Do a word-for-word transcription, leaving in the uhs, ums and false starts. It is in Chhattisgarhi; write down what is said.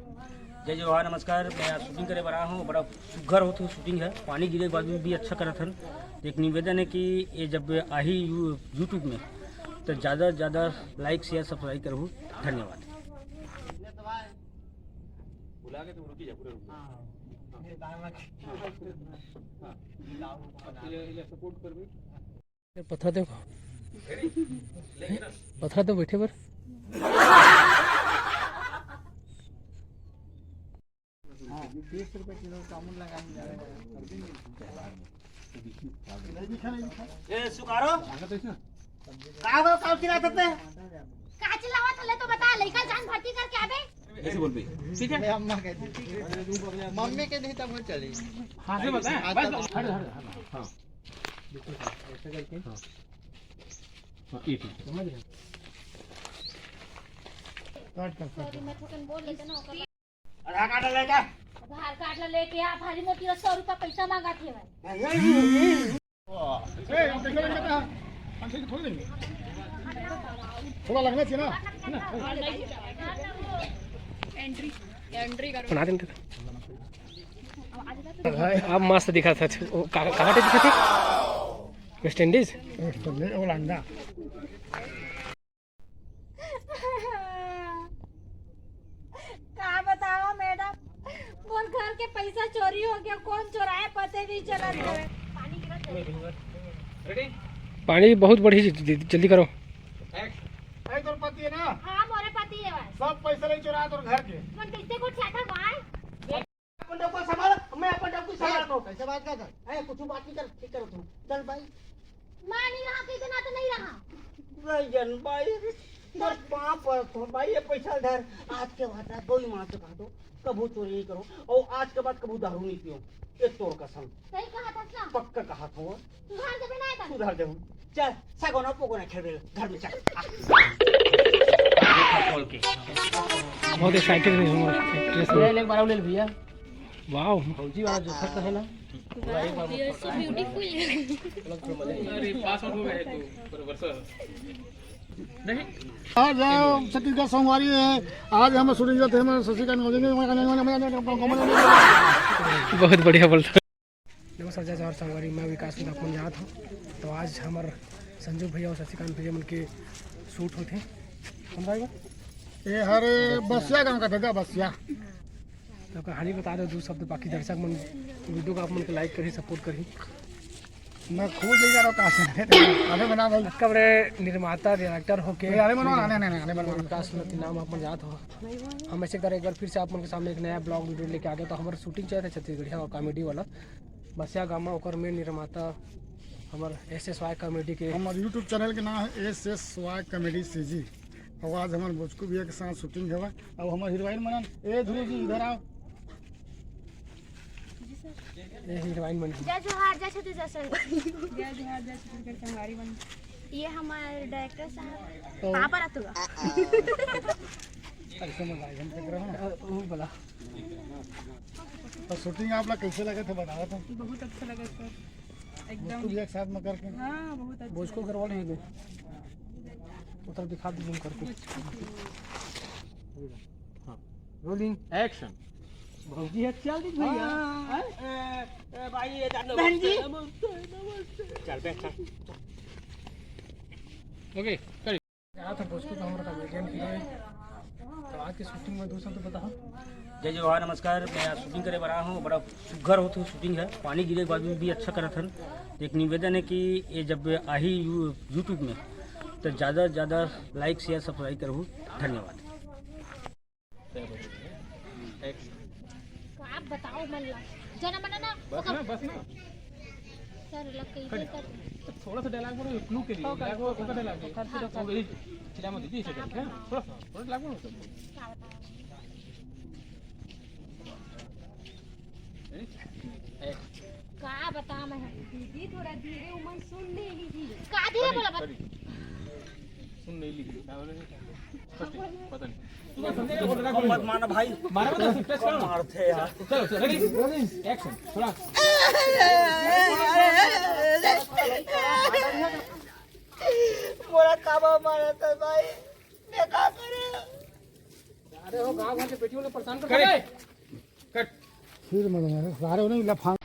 जय जोहार, नमस्कार। मैं आज शूटिंग करे बर आया हूँ, बड़ा सुघर होत हे शूटिंग हे, पानी गिरे के बाद भी अच्छा करत हन। एक निवेदन हे कि ये जब आही यू-, YouTube में, तो ज़्यादा से ज़्यादा like, share, subscribe करहू। धन्यवाद। पथरा दे, पथरा दे बैठे बर। ए, सुकारो? का हो, का चिल्लात हस बे? का चिल्लावत हस ले तो बता, लइका जान भर्ती करके आबे। ऐसे बोल बे, ठीक है? अम्मा कहती, मम्मी के नहीं तब वो चली। हाँ, से बता, बस, बस, हट, हट, हट, हाँ। बिल्कुल, ऐसा करके। हाँ। हाँ, ये ठीक है। समझ गए? काट, काट, काट। सॉरी, मैं थोकन बोल लेते ना, ओकर आधार कार्ड लेके। आधार कार्ड ला लेके आ, भारी मोटी सौ रुपया पैसा मांगत हे भाई। ए, हम कैसे लेंगे? हम कैसे खोल देंगे? थोड़ा लगना चाहिए ना, है ना? एंट्री, एंट्री करो। बना देंगे। अब मस्त दिखा था। वो का-, कहाँ पे दिखा थे? West Indies? वेस्ट इंडीज, ओलंदा। का बतावा मैडम, मोर घर के पैसा चोरी हो गया, कौन चोराए पते नहीं चलत हवे। पानी बहुत बढ़ी, ज-, ज-, जल्दी करो। ए, तोर पति है ना? हाँ, मोरे पति है भाई। सब पैसा ले चोरा तोर घर के। मन कैसे को छाता भाई? अपन डौकी संभाल, मैं अपन डौकी संभाल दो। कैसे बात करत हस? ए, कुछ बात नहीं कर, ठीक कर तू। चल भाई। मैं नहीं रहा, कह देना तो नहीं रहा। रंजन भाई, तोर पाँव परत हूँ भाई, ये पैसा धर। आज के बाद ना कोई माँ से कहा दो, कभू चोरी नहीं करो, और आज के बाद कभू दारू नहीं पियो। ये तोर कसम। सही कहा था ना? पक्का कहा था। सुधार देबे ना एकर। सुधार देबे। चल, सगोना पोगोना खेलबे, घर में चल। बहुत एक्साइटेड भी हूँ एक्ट्रेस ये ले, एक बार और ले ले भैया। वाओ। फौजी वाला जो शर्ट है ना, पूरा एक बार You're so beautiful। अरे, पास आउट हो गए तू, बराबर सर। नहीं। आज, अ, छत्तीसगढ़ संगवारी है। आज हम शूटिंग करते हैं, हम शशिकांत। बहुत बढ़िया बोलता। नमस्कार, जय जोहार संगवारी, मैं विकास मिश्रा अपन जात हूँ। तो आज हमर संजू भैया और शशिकांत भैया मन के शूट होथे। कौन भाई बा? ये हरे बसिया गांव का दादा, बसिया। तो कहानी बता दो दो शब्द, बाकी दर्शक मन वीडियो को आप मन के लाइक करही, सपोर्ट करही। मैं खुद नहीं जा रहा हूँ, कहाँ से? अबे बना भाई। कब रे निर्माता, डायरेक्टर होके नहीं, अरे मनो, आने, आने, आने, आने, मनो। विकास मिश्रा नाम आप मन जात हो। हम ऐसे कर एक बार फिर से आप मन के सामने एक नया ब्लॉग वीडियो लेके आ गए। तो हमारा शूटिंग चलत हे छत्तीसगढ़िया और कॉमेडी वाला। बसिया गामा, ओकर मेन निर्माता हमर एस एस वाई कॉमेडी के। हमर YouTube चैनल के नाम है एस एस वाई कॉमेडी सी जी। और आज हमर बोचकू भैया के साथ शूटिंग हवा। अब हमर हीरोइन मनन, ए ध्रुव जी, इधर आओ। ए हीरोइन मन। जय जोहार, जय छत्तीसगढ़ संग। जय जोहार, जय छत्तीसगढ़ संगवारी मन। ये हमर डायरेक्टर साहब। तो पापा रहतुआ। ऐसे में भाई हम देख रहे हैं। अ, वो बोला। तो शूटिंग आप लोग कैसे लगे थे, बताओ तो। बहुत अच्छा लगा सर, एकदम। उसको भी एक साथ में करके। हाँ, बहुत अच्छा बोझ को लगा। करवा लेंगे। उधर दिखा दो जूम करके। हाँ, रोलिंग एक्शन। भौजी है, चल दी भैया। हाँ। हैं? ए, ए, भाई, ये जान लो। बहन जी। नमस्ते, नमस्ते। चल बे, चल। ओके, कर। क्या था, बोझ को तो हमारा कॉमेडियन हीरो है। तो आज की शूटिंग में दो शब्द बता। जय जोहार, नमस्कार। मैं आज शूटिंग करे बर आया हूँ, बड़ा सुघर होत हे शूटिंग हे, पानी गिरे के बाद में भी अच्छा करत हन। एक निवेदन हे कि ये जब आही यू-, YouTube में, तो ज़्यादा से ज़्यादा like, share, subscribe करहू। धन्यवाद। का बताओ मन ला। जना मना ना, बस ओकर ना, बस ना। सर, लग गई खड़े। दे कर। थोड़ा सा डायलॉग बोलो, क्लू के लिए। ओके। डायलॉग बोलो, ओके डायलॉग बोलो। ओके। हाँ। तो वही चिल्ला मत दीजिए, इसे करके, हाँ? थोड़ा सा, थोड़ा डायलॉग बोलो। Ready? Action। का बता मैं? दीदी, थोड़ा धीरे उमन सुन नहीं लीजिए। का धीरे बोला बता? सुन नहीं लीजिए। पता नहीं। मत मारना भाई। मारा मत, stress करो। मारते यार। चलो, चलो, ready? Rolling, action, थोड़ा। मोला काबर मारत हस भाई, मैं का करूं? अरे हो, गांव भर के बेटियों ने परेशान कर करे। दिया। कट। फिर मजा आया। सारे उन्हें लफा